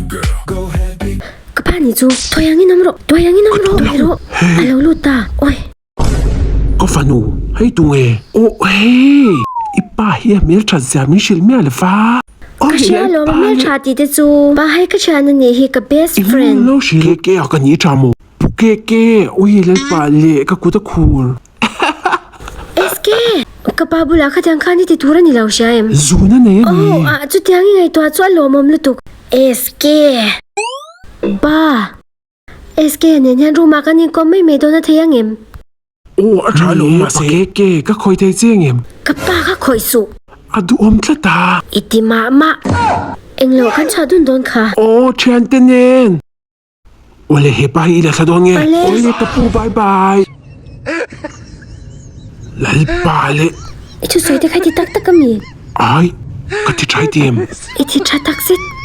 Ka pa ni chu tuai angin awm rawh, tuai angin awm rawh, tuai rawh, a lo lut ta, awi. Ka fanu, hei tunge? Aw hei, i pa hi a hmelthat zia min hrilh miah lo va. Ka hria alawm, a hmeltha tih te chu. Pa hei ka thian a nih hi, ka best friend. I lo hrilh. Keke a ka ni tha maw? Pu Keke, awi Lalpa leh ka kut a khur. SK! Ka pa bulah khatiang khan i ti tur a ni lo hria em? Zun a nei a ni. Aw, ah chutiang i ngaihtuah chu a lawmawm lutuk. SK! Pa! SK nen hian room ah kan inkawm mai mai dawn a thei ang em? Aw, a tha alawm mahse. KK, ka khawih thei che ang em? Ka pa kha khawih suh. A duhawm tlat a. I ti mah mah. Englo kan chhuah dun dawn kha. Aw, thiante nen. Awle he pa hi i la thla dawn nge? Awle. Awle ka pu bye bye. Lalpa leh. I thusawi te kha i ti tak tak a mi? Ai, ka ti tha i ti em? I ti tha tak zet.